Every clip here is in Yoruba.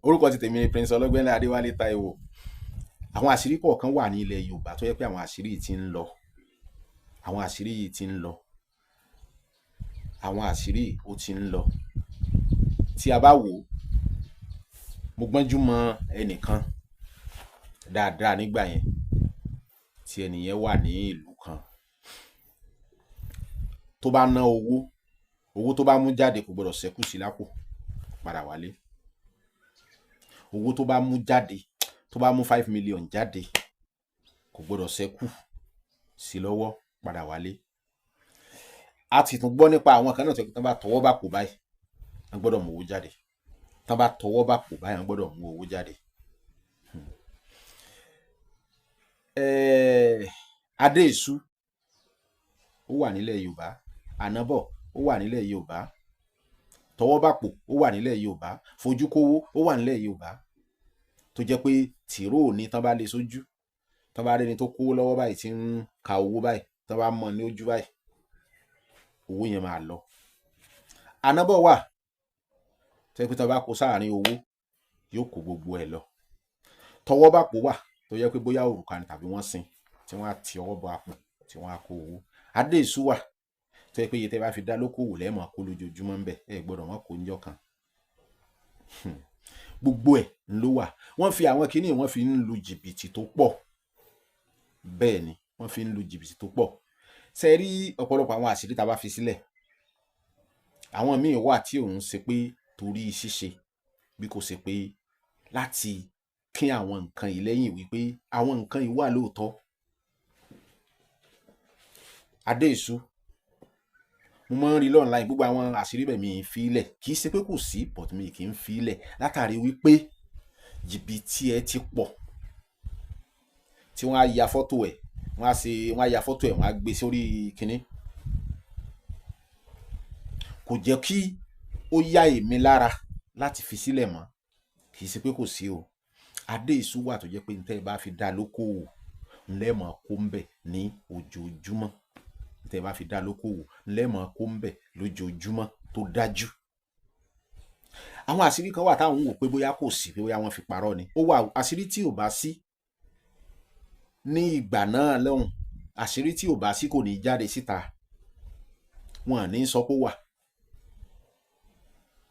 Orúkọ ti tèmi ni Prince Ọlọ́gbẹ́nlé Adéwálé Táíwò. Àwọn àṣírí kọ̀ọ̀kan wà ní ilẹ̀ Yorùbá tó jẹ́ pé àwọn àṣírí yìí ti ń lọ. Àwọn àṣírí yìí ti ń lọ. Àwọn àṣírí yìí ó ti ń lọ. Tí a bá wò ó, mo gbọ́njú mọ ẹnìkan dáadáa nígbà yẹn tí ẹni yẹn wà ní ìlú kan. Tó bá ná owó, owó tó bá mú jáde kò gbọdọ̀ ṣẹ́kù sí lápò padà wálé. Owó tó bá mú jáde, tó bá mú 5 million jáde, kò gbọdọ̀ ṣẹ́kù sí lọ́wọ́ padà wálé. A sì tún gbọ́ nípa àwọn kan náà tó jẹ́ pé tán bá tọwọ́ bàpò báyìí, wọ́n gbọ́dọ̀ mú owó jáde. Tán bá tọwọ́ bàpò báyìí, wọ́n gbọ́dọ̀ mú owó jáde. Adéèṣú ó wà nílẹ̀ Yorùbá, Ànábọ̀ ó wà nílẹ̀ Yorùbá, tọwọ́bàpò ó wà nílẹ̀ Yorùbá, fojúkówó ó wà nílẹ̀ Yorùbá, tó jẹ́ pé tìróò ní tán bá lé sójú, tán bá rẹ́ni tó kówó lọ́wọ́ báyìí tí ń ka owó báyìí, tán bá mọ́ ní ojú báyìí, owó yẹn máa lọ. Ànábọ̀ wà tó jẹ́ pé tán bá kó sáàrin owó, yóò kó gbogbo ẹ̀ lọ. Tọwọ́bàpò wà tó jẹ́ pé bóyá òrùka ni tàbí wọ́n sin tí wọ́n á ti ọwọ́ bọ àpò tí wọ́n á kó owó. Adéèṣú wà tó jẹ́ pé iye tẹ́ bá fi dá lókòwò lẹ́ẹ̀ máa kó lójoojúmọ́ ńbẹ̀, ẹ gbọ́dọ̀ má kó níjọ́ kan. Gbogbo ẹ̀ ló wà. Wọ́n fi àwọn kinní wọ́n fi ń lu jìbìtì tó pọ̀. Bẹ́ẹ̀ ni, wọ́n fi ń lu jìbìtì tó pọ̀. Ṣé ẹ rí ọ̀pọ̀lọpọ̀ àwọn àṣírí tá a bá fi sílẹ̀? Àwọn míì wà tí ò ń ṣe pé torí ṣíṣe bí kò ṣe pé láti kín àwọn nǹkan yìí lẹ́yìn wípé àwọn nǹkan yìí wà lóòótọ́. Adéèṣú, mo máa ń rí online, gbogbo àwọn àṣírí bẹ́ẹ̀ mi ì fi í lẹ̀. Kì í ṣe pé kò sí, but mi kì í fi í lẹ̀ látàrí wípé jìbìtì ẹ ti pọ̀. Tí wọ́n á ya fọ́tò ẹ̀, wọ́n á ṣe, wọ́n á ya fọ́tò ẹ̀, wọ́n á gbé sórí kinní. Kò jẹ́ kí ó yá èmi lára láti fi sílẹ̀ mọ́. Kì í ṣe pé kò sí o. Adéèṣú wà tó jẹ́ pé ntẹ́ ẹ bá fi dá lókòwò ńlẹ́ máa kó ńbẹ̀ ní ojoojúmọ́. Ntẹ́ ẹ bá fi dá lókòwò ńlẹ́ máa kó ńbẹ̀ lójoojúmọ́ tó dájú. Àwọn àṣírí kan wà táwọn ń wò pé bóyá kò sí, pé bóyá wọ́n fi parọ́ ni. Ó wà, àṣírí tí ò bá sí ní ìgbà náà lọ́hùn, àṣírí tí ò bá sí kò ní jáde síta. Wọn à ní sọ pé ó wà.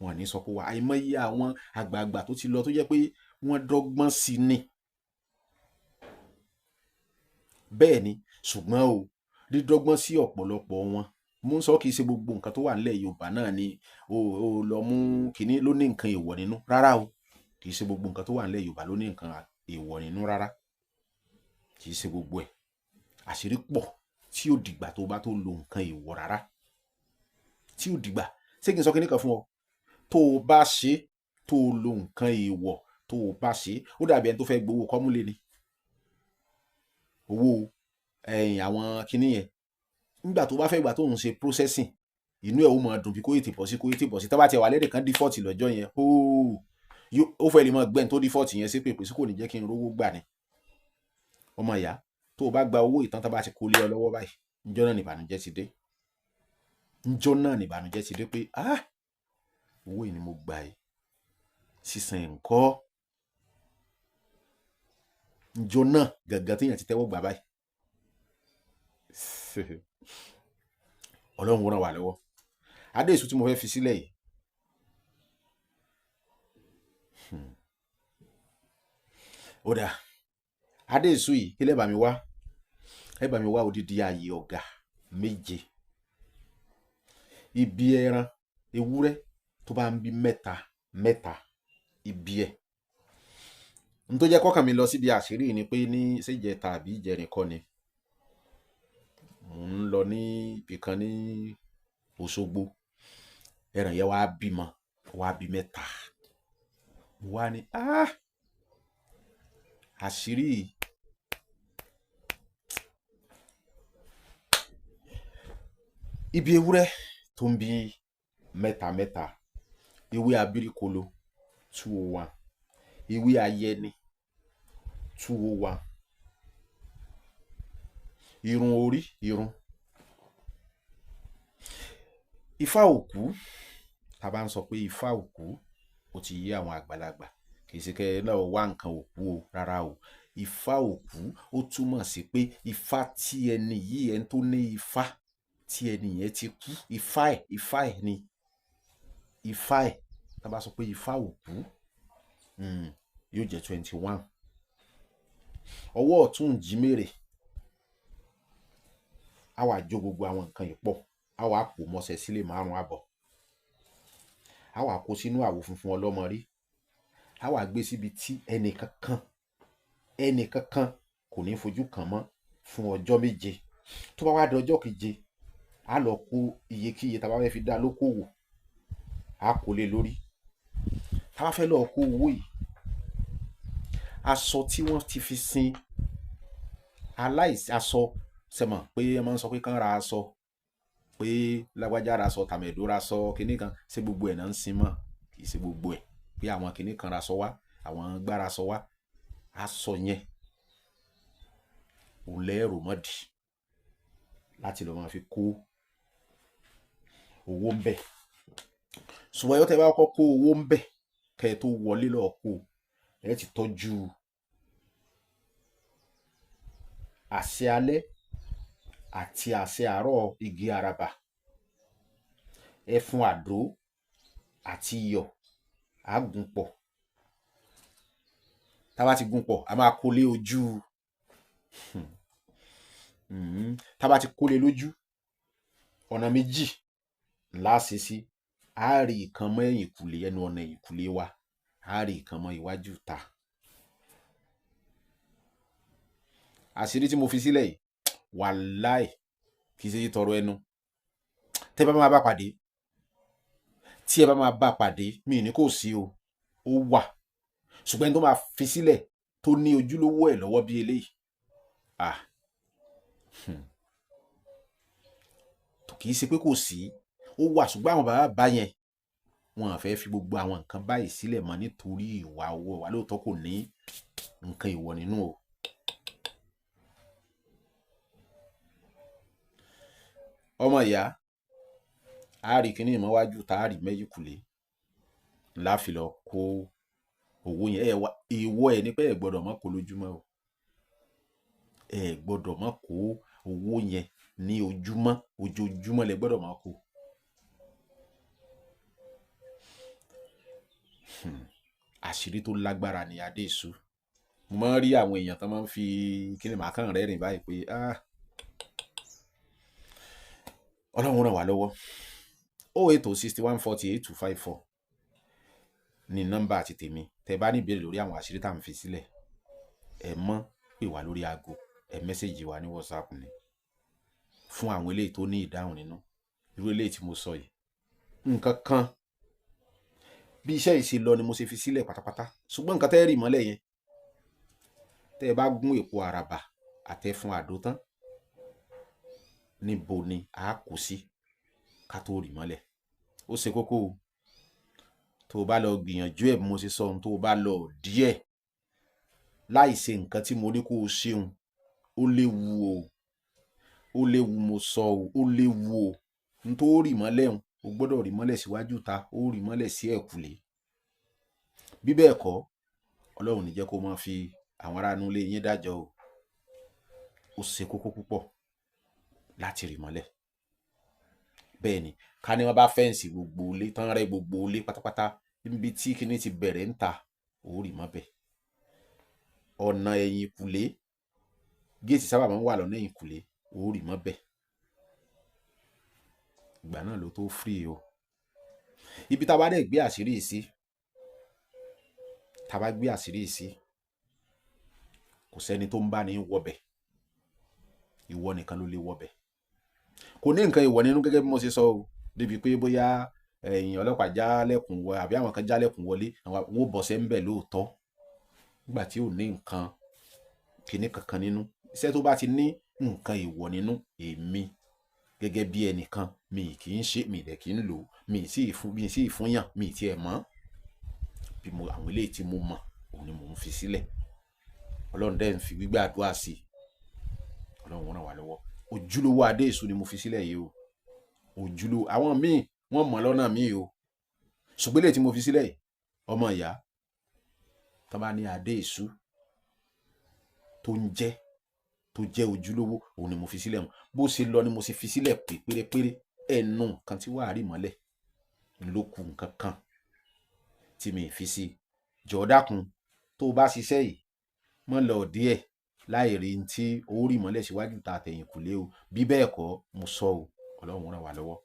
Wọn à ní sọ pé ó wà. Àìmọye àwọn àgbààgbà tó ti lọ tó jẹ́ pé wọ́n dọ́gbọ́n sí ni. Bẹ́ẹ̀ ni, ṣùgbọ́n o, dídọ́gbọ́n sí ọ̀pọ̀lọpọ̀ wọn, mo ń sọ kì í ṣe gbogbo nǹkan tó wà nílẹ̀ Yorùbá náà ni o lọ mú kinní ló ní nǹkan èèwọ̀ nínú. Rárá o. Kì í ṣe gbogbo nǹkan tó wà nílẹ̀ Yorùbá ló ní nǹkan èèwọ̀ nínú rárá. Kì í ṣe gbogbo ẹ̀. Àṣírí pọ̀ tí ò dìgbà tó bá tó lo nǹkan èèwọ̀ rárá. Tí ò dìgbà. Ṣé kí n sọ kinní kan fún ọ? Tó o bá ṣe, tó o lo nǹkan èèwọ̀, tó o bá ṣe, ó dàbí ẹni tó fẹ́ gbowó kọ́múlé ni. Owó ẹ̀yìn àwọn kinní yẹn. Nígbà tó bá fẹ́ gbà tó ń ṣe processing, inú ẹ̀ ó máa dùn bí kó tètè bọ́ sí, kó tètè bọ́ sí. Tán bá tiẹ̀ wá lédè kan default lọ́jọ́ yẹn, óò, ó fẹ́ lè máa gbẹ́ni tó default yẹn ṣépè pé ṣé kò ní jẹ́ kí n rówó gbà ni. Ọmọ ìyá, tó o bá gba owó ìtàn tán bá ti kó lé ọ lọ́wọ́ báyìí, níjọ́ náà ni ìbànújẹ́ ti dé. Níjọ́ náà ni ìbànújẹ́ ti dé pé ah! Owó yìí ni mo gbà yìí. Sísan ẹ̀ ńkọ́? Níjọ́ náà gangan téèyàn ti tẹ́wọ́ gbà báyìí. Ọlọ́run ó ràn wá lọ́wọ́. Adéèṣú tí mo fẹ́ fi sílẹ̀ yìí. Ó dáa. Adéèṣú yìí, kí lẹ bá mi wá? Ẹ bá mi wá odidi ààyè ọ̀gà méje. Ibi ẹran ewúrẹ́ tó bá ń bí mẹ́ta mẹ́ta, ibi ẹ̀. N tó jẹ́ kọ́kàn mi lọ síbi àṣírí yìí ni pé ní ṣé ìjẹta àbí ìjẹrin kọ́ ni. Mò ń lọ ní ibì kan ní Òṣogbo. Ẹran yẹn wá bímọ, ó wá bí mẹ́ta. Mo wá ní, ah! Àṣírí yìí. Ibi ewúrẹ́ tó ń bí mẹ́ta mẹ́ta, ewé abirikolo 201, ewé ayẹni 201, irun orí irun. Ifá òkú, tá a bá ń sọ pé ifá òkú, Ó ti yé àwọn àgbàlagbà. Kì í ṣe kẹ́ ẹ náà wá nǹkan òkú o, rárá o. Ifá òkú, ó túmọ̀ sí pé ifá tí ẹni yìí, ẹni tó ní ifá tí ẹni yẹn ti kú, ifá ẹ̀, ifá ẹ̀ ni ifá ẹ̀. Tá a bá sọ pé ifá òkú, yóò jẹ́ 21. Ọwọ́ ọ̀tún jímèrè, á wàá jó gbogbo àwọn nǹkan yìí pọ̀, á wàá pò mọ́ṣẹ́ sílé 5.5, á wàá kó sínú àwo funfun ọlọ́mọrí, á wàá gbé síbi tí ẹnìkankan, ẹnìkankan kò ní fojú kàn mọ́ fún ọjọ́ 7. Tó bá wá di ọjọ́ keje, á lọ kó iyekíye tá a bá fẹ́ fi dá lókòwò, á kó lé lórí. Tá a bá fẹ́ lọ kó owó yìí, aṣọ tí wọ́n ti fi sin aláìsí, aṣọ sẹmọ̀ pé ẹ máa ń sọ pé kán ra aṣọ, pé lágbájá ra aṣọ, tàmẹ̀dó ra aṣọ, kinní kan, ṣé gbogbo ẹ̀ náà ń sin mọ́? Kì í ṣe gbogbo ẹ̀. Pé àwọn kinní kan ra aṣọ wá, àwọn gbára aṣọ wá, aṣọ yẹn òun lẹ́rù mọ́dì láti lọ máa fi kó owó ń bẹ̀. Ṣùgbọ́n ẹ̀yọ́ tẹ́ bá kọ́kọ́ kó owó ń bẹ̀ kẹ́ ẹ tó wọlé lọ́ọ́ kó, ẹ ti tọ́jú àṣẹ alẹ́ àti àṣẹ àárọ̀ igi àràbà, ẹfun àdó àti iyọ̀, á gún pọ̀. Tá a bá ti gún pọ̀, a máa kó lé ojú. Tá a bá ti kó lé lójú, ọ̀nà méjì ńlá ṣe sí. Á rí ìkan mọ́ ẹ̀yìnkùlé, ẹnu ọ̀nà ẹ̀yìnkùlé wa, á rí ìkan mọ́ iwájú ìta. Àṣírí tí mo fi sílẹ̀ yìí, wàláì, kì í ṣe tọrọ ẹnu. Tẹ́ bá máa bá pàdé, tí ẹ bá máa bá pàdé, mi ní kò sí o, ó wà. Ṣùgbọ́n ẹni tó máa fi sílẹ̀ tó ní ojúlówó ẹ̀ lọ́wọ́ bí eléyìí, kì í ṣe pé kò sí, ó wà, ṣùgbọ́n àwọn bàbá bá yẹn, wọn à fẹ́ fi gbogbo àwọn nǹkan báyìí sílẹ̀ mọ́ nítorí ìwà owó wa. Lóòótọ́ kò ní nǹkan ìwọ̀ nínú o. Ọmọ ìyá, a rí kíní ìmọ̀wájú tá a rí mẹ́yìnkùlé ńlá fi lọ kó owó yẹn. Ẹ wá ìwọ ẹ ní pé ẹ gbọ́dọ̀ má kó lójúmọ́ o. Ẹ gbọ́dọ̀ má kó owó yẹn ní ojúmọ́, ojoojúmọ́ lẹ gbọ́dọ̀ má kó. Àṣírí tó lágbára ni Adéṣu. Mo máa ń rí àwọn èèyàn tó máa ń fi kíni màá kàn rẹ́rìn báyìí pé Ọlọ́run ràn wá lọ́wọ́. 08061408254 ní nọ́mbà àti tèmi. Tẹ́ bá ní ìbéèrè lórí àwọn àṣírí tá à ń fi sílẹ̀, ẹ mọ́ pè wá lórí aago, ẹ mẹ́sẹ̀gì wa ní WhatsApp ni. Fún àwọn eléyìí tó ní ìdáhùn nínú irú eléyìí tí mo sọ yìí, nǹkan kan bí iṣẹ́ yìí ṣe lọ ni mo ṣe fi sílẹ̀ pátápátá. Ṣùgbọ́n nǹkan tẹ́ rí mọ́lẹ̀ yẹn, tẹ́ ẹ bá gún èpo àràbà àtẹfun àdó tán, níbo ni a kó sí ká tó rí mọ́lẹ̀? Ó ṣe kókó o. Tó o bá lọ gbìyànjú ẹ̀ bí mo ṣe sọ ohun, tó o bá lọ díẹ̀ láì ṣe nǹkan tí mo ní kó o ṣeun, ó léwu o. Ó léwu, mo sọ o, ó léwu o. N tó rí mọ́lẹ̀ ń, o gbọ́dọ̀ rí mọ́lẹ̀ síwájú ta, ó rí mọ́lẹ̀ sí ẹ̀kùlé. Bí bẹ́ẹ̀ kọ́, Ọlọ́run ní jẹ́ kó máa fi àwọn ará inú ilé yín dájọ́ o. Ó ṣe kókó púpọ̀ láti rí mọ́lẹ̀. Bẹ́ẹ̀ ni, ká ní wọ́n bá fẹ́ǹsì gbogbo ilé, tán rẹ́ gbogbo ilé pátápátá, níbi tí kíní ti bẹ̀rẹ̀ ń ta, ó rí mọ́ bẹ́ẹ̀. Ọ̀nà ẹ̀yìnkùlé, géètì sábà máa ń wà lọ́nà ẹ̀yìnkùlé, ó rí mọ́ bẹ́ẹ̀. Ìgbà náà ló tó free o. Ibi tá a bá dẹ̀ gbé àṣírí yìí sí, tá a bá gbé àṣírí yìí sí, kò sẹ́ni tó ń bá ní wọbẹ̀. Ìwọ nìkan ló lè wọbẹ̀. Kò ní nǹkan ìwọ̀ nínú gẹ́gẹ́ bí mo ṣe sọ o. Débi pé bóyá ẹ̀yìn ọlọ́pàá jálẹ̀kùn wọ àbí àwọn kan jálẹ̀kùn wọlé, àwọn ò bọ̀sẹ̀ ń bẹ̀ lóòótọ́. Nígbà tí ò ní nǹkan kíní kankan nínú. Iṣẹ́ tó bá ti ní nǹkan ìwọ̀ nínú, èmi gẹ́gẹ́ bí ẹnìkan, mi kì í ṣe, mi dẹ̀ kì í lò, mi sì fún, mi sì fún yàn, mi ti ẹ̀ mọ̀. Bí mo, àwọn eléyìí tí mo mọ̀, òun ni mò ń fi sílẹ̀. Ọlọ́run dẹ̀ ń fi gbígbà àdúrà sí i. Ọlọ́run ràn wá lọ́wọ́. Ojúlówó Adéṣu ni mo fi sílẹ̀ yìí o. Ojúlówó, àwọn míì wọ́n mọ̀ lọ́nà míì o. Ṣùgbọ́n eléyìí tí mo fi sílẹ̀ yìí, Ọmọ ìyá tó bá ní adé èṣù tó ń jẹ́, tó jẹ́ ojúlówó, òun ni mo fi sílẹ̀ wọn. Bó ṣe lọ ni mo ṣe fi sílẹ̀ pé pérépéré. Ẹnu nǹkan tí wàá rí mọ́lẹ̀ ló kù, nǹkan kan tí mi fi sí. Jọ̀ọ́ dákun, tó o bá ṣiṣẹ́ yìí, mọ́ lọ díẹ̀ láì rí ní tí ó rí mọ́lẹ̀ síwájú ta àtẹ̀yìn kùlé o. Bí bẹ́ẹ̀ kọ́, mo sọ o, Ọlọ́run ràn wá lọ́wọ́.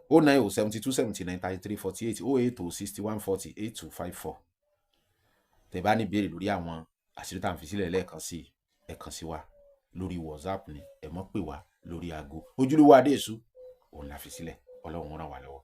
090 72 79 33 48, 080 61 40 8254. Tẹ́ bá ní ìbéèrè lórí àwọn àṣírí tá à ń fi sílẹ̀ lẹ́ẹ̀kan sí, ẹ kàn sí wa lórí WhatsApp ni, ẹ mọ́ pè wá lórí aago. Ojúlówó adé èṣù òun la fi sílẹ̀. Ọlọ́run ràn wá lọ́wọ́.